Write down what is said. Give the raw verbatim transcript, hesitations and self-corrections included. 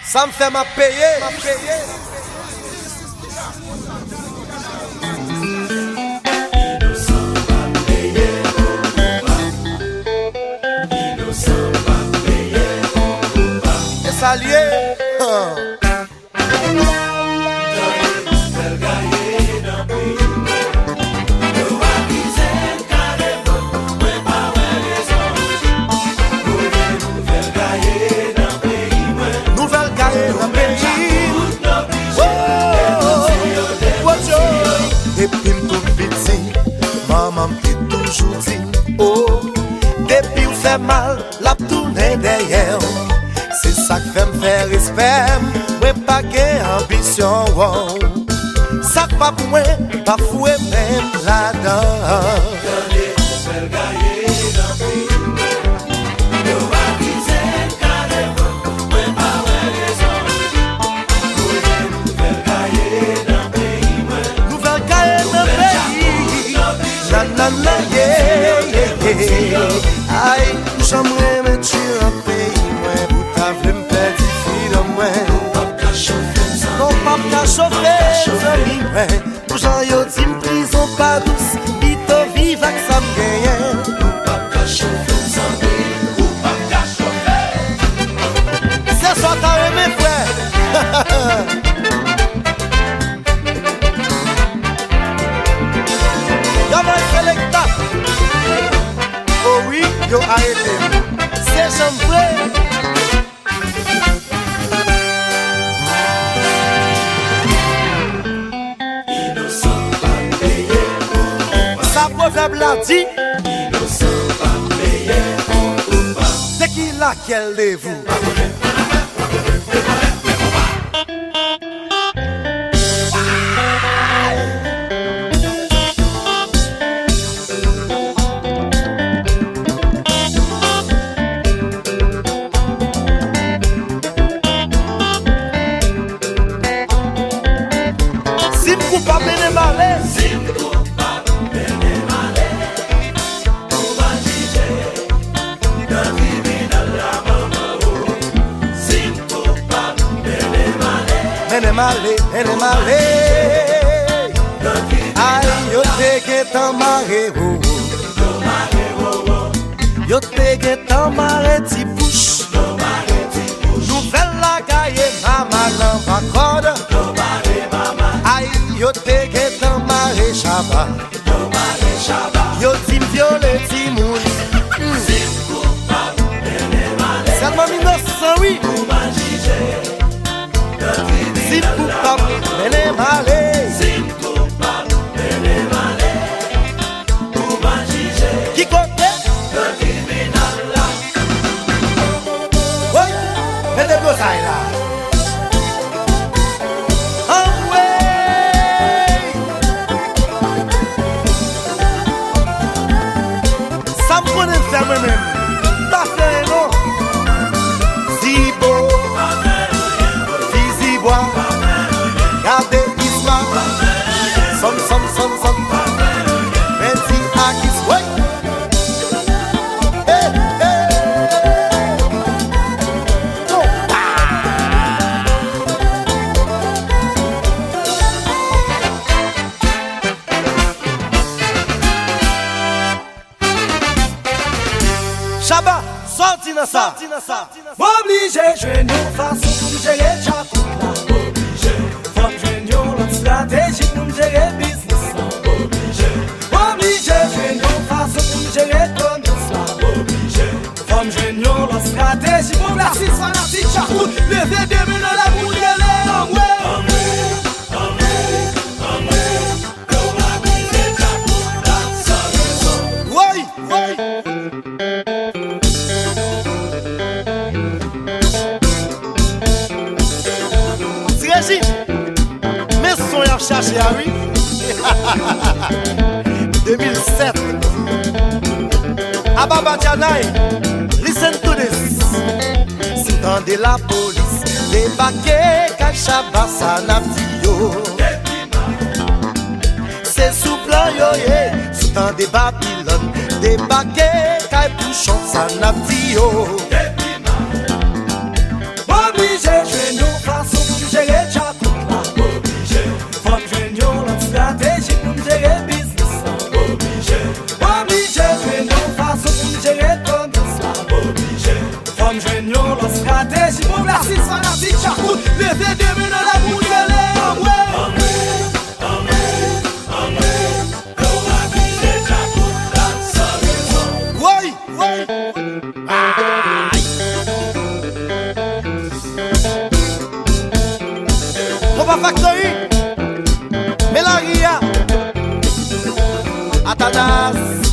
Sa m fè m ap peye. E sa l ye. Nouvèl gaye nan peyi m. Oh, oh, oh. Depi m tou piti, manman m te toujou di m, oh, depi w fè mal, l ap tounen dèyè w. Se sa k fè m fè respè m, mwen pa gen anbisyon, wow. Sa k pa pou mwen, pa foure men m ladan. Tande nouvèl gaye nan peyi m. Yo akize m kareman, mwen pa wè rezon. Kote nouvèl gaye nan peyi mwen? Nouvèl gaye nan peyi. Nanana, yeah, yeah, yeah. Ay, jan m renmen tchire peyi mwen. Ou ta vle m pèdi fridòm mwen. Non, p ap ka chofe zanmi mwen. Pou jan yo di m prizon pa dous, pito viv ak sa m genyen. Ou p ap ka chofe zanmi, ou p ap ka chofe. Se sa w ta renmen, frè. Travay selekta. O wi, yo arete m. Se janm vre. Sa pwovèb la di. De qui, laquelle de vous? Si m koupab, mennen m ale. Si m koupab, mennen m ale. Ou va jije nan tribinal la, manman, o. Si m koupab, mennen m ale. Mennen m ale, mennen m ale. Ay, yo te gentan mare, o, o. Yo te gentan mare ti bouch. Nouvèl la gaye mama nan bakòd. Ay, yo te gentan mare Shabba. Yo di m vyole timoun. Mm. Sèlman m inosan, wi. Si m koupab, mennen m ale. Ki kote? Woy! Mete blozay la. Anmwey! Sa m konnen fè mwen menm, m pa fè anyen non. Zibo, fizi bwa, gade Isma, sòm, sòm, sòm, sòm, men di Akis, woy! Hey, hey! Konpa! Shabba, sòti nan sa! M oblije jwenn yon fason pou m jere djakout la. Oblije. Fò m jwenn yon lòt estrateji pou m jere biznis la. Oblije. M oblije jwenn yon fason pou m jere komès la. Oblije. Fò m jwenn yon lòt estrateji pou m resi fanatik djakout. Leve de men anlè pou m rele anmwe. Anmwe, anmwe, anmwe. Yo pa kite djakout la san rezon. Woy! Woy! Ti Reji, men son y ap chache a, wi. De mil sèt. Ababa Djanay, listen to this. Si w tande lapolis debake kay Shabba, sa n ap di yo. Se sou plan yo ye, si w tande Babilòn debake kay Pouchon, sa n ap di yo. M oblije jwenn Strateji pou Blasis, fanatik Djakout, leve de men nan lè pou rele anmwe. Woy, woy. Ay. Konpa Factory. Men lari a. Atanas.